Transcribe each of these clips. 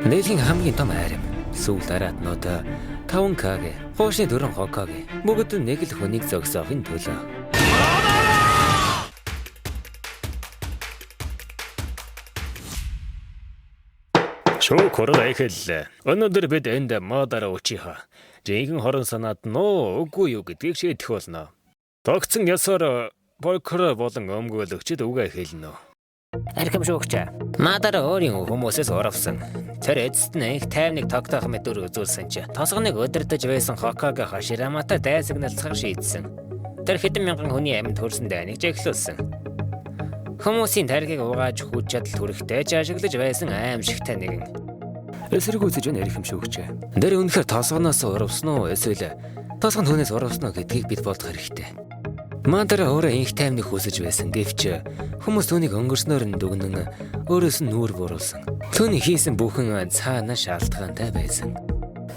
Дэлхийн хамгийн том хайрам. Сүүл дараатнууд 5 Каге, хуушны 4 Хокаге бүгд нэг л хүнийг зогсоохын төлөө. Шүүх хурал эхэллээ. Өнөөдөр бид энд Мадара Учиха жинхэнэ хорон санаад нөө үгүй юу гэдгийг шийдэх болно. Тогтсон ёсоор Бойкро болон өмгөөлөгчд үгээ хэлнэ. Архим шүүгч. Мадара өөрийн хүмүүсээс уравсан. Тэр эцэст нь их тайвныг тогтоох мэт үр үзүүлсэн чи тосгоныг өдөрдөж байсан Хокаге Хашираматай дайсагналцахаар шийдсэн. Тэр хэдэн мянган хүний амьд төрсөн дайныг жиглүүлсэн. Хүмүүсийн таргийг угааж хүч чадал хүрэхтэй ч ашиглаж байсан аимшигтай нэгэн. Эсэргүүцэж байна архим шүүгч. Тэр үнэхээр тосгоноос уравсан уу эсвэл тосгон түүнээс уравсан уу гэдгийг бид бодох хэрэгтэй. Мадара өөрөө инх тайвныг хүсэж байсан гэвч хүмүүс түүнийг өнгөрснөөр нь дүгнэн өөрөөс нь нүүр буруулсан. Түүний хийсэн бүхэн цаана шалтгаантай байсан.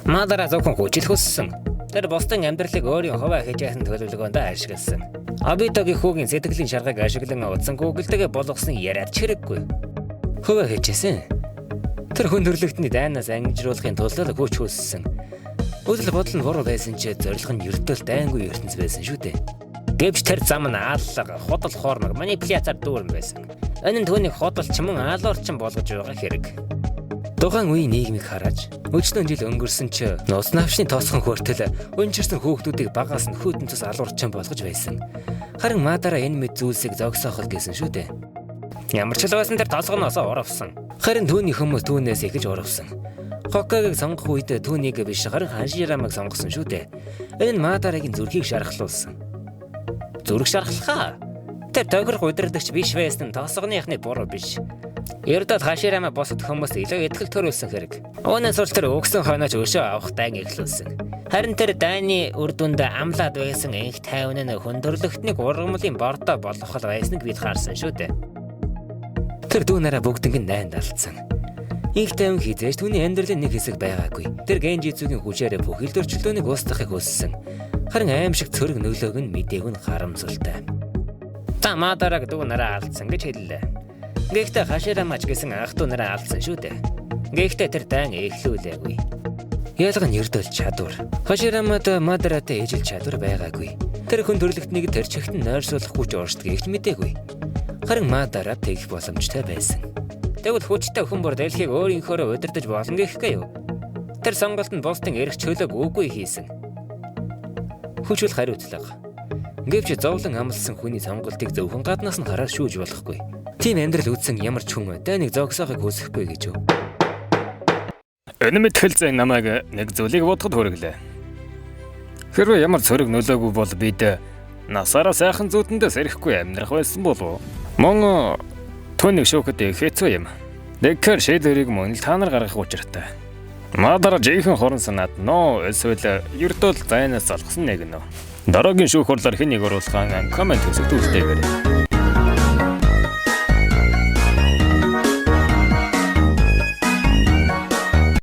Мадара зөвхөн хүчил хүссэн. Тэр бусдын амьдралыг өөрийн хувиа хичээсэн төлөвлөгөөнд ашигласан. Обитогийн хүүгийн сэтгэлийн шаргыг ашиглан утсан гүгэлтэйгээ болгосон яриад ч хэрэггүй. Хувиа хичээсэн. Тэр хүн төрлөختний дайнаас ангижруулахын тулд хүч хүссэн. Үзэл бодол нь буруу байсан ч зорилго нь ердөө л дайнгүй ертөнц байсан шүү дээ. Гэвч тэр зам нь ааллага, худал хуурмаг, манипуляцаар дүүрэн байсан. Энэ нь түүнийг худалч мөн аалуурчин болгож байгаа хэрэг. Тухайн үеийн нийгмийг хараад өчнөө жил өнгөрсөн ч нууц навшны тосгон хүртэл өнчирсэн хүүхдүүдийг багаас нь хүйтэн цус алуурчин болгож байсан. Харин Мадара энэ мэд зүйлсийг зогсоох л гэсэн шүү дээ. Ямар ч л байсан тэр тосгоноос уравсан. Харин түүний хүмүүс түүнээс эхэлж уравсан. Хокагийг сонгох үед түүнийг биш харин Хаширамаг сонгосон шүү дээ. Энэ нь Мадарагийн зүрхийг шархлуулсан. Зүрх шархлахаа. Тэр тохирох удирдагч биш байсан нь тосгоныхны буруу биш. Ердөө Хаширама бусад хүмүүст илүү итгэл төрүүлсэн хэрэг. Үүнээс бол тэр өгсөн хойнооч өшөө авах дайн эхлүүлсэн. Харин тэр дайны үр дүнд амлаад байсан энх тайван нь хүндрэлтнийг ургамлын бордоо болгох байсныг бид харсан шүү дээ. Тэр дүү нараа бүгднийг нь дайнд алдсан. Инх тайван хизээж түүний амьдралын нэг хэсэг байгаагүй. Тэр Генжицүгийн хүчээр бүхэл төрчлөөнийг устгахыг хүссэн. Харин аимшиг цөрөг нөлөөг нь мдээгүй нь харамсалтай. Та Мадараг дүү нараа алдсан гэж хэллээ. Гэхдээ Хаширамач гэсэн ах дүү нараа алдсан шүү дээ. Гэхдээ тэр дайн эхлүүлээгүй. Ялга нь ердөө л чадвар. Хаширамад Мадаратай ижил чадвар байгаагүй. Тэр хүн төрлөختнийг тэр чигт нь нойрсуулах хүч оршдгийг ч мдээгүй. Харин Мадара тэгэх боломжтой байсан. Тэгвэл хүчтэй хүн бүр дэлхийг өөрийнхөөрөө удирдах болно гэхгүй юу? Тэр сонголт нь бусдын эрх чөлөөг үгүй хийсэн. Хүч бол хариуцлага. Гэвч зовлон амлсан хүний сонголтыг зөвхөн гаднаас нь хараад шүүж болохгүй. Тийм амьдрал үзсэн ямар ч хүн дайныг зогсоохыг хүсэхгүй гэж юу? Энэ мэтгэл зэн намайг нэг зүйлийг бодоход хүргэлээ. Хэрвээ ямар цөрөг нөлөөгүй бол бид насаараа сайхан зүүдэндээ сэрэхгүй амьдрах байсан болов уу? Мөн түүнийг шүүхэд их хэцүү юм. Тэгэхээр шийдвэрийг мөн л та нар гаргах учиртай. Мадара жинхэнэ хорон санаад нөө эсвэл ердөө л зайнаас залгасан нэг нөө. Дараагийн шүүх хурлаар хэн нэг оруулахаа коммент хэсэгт үлдээгээрэй.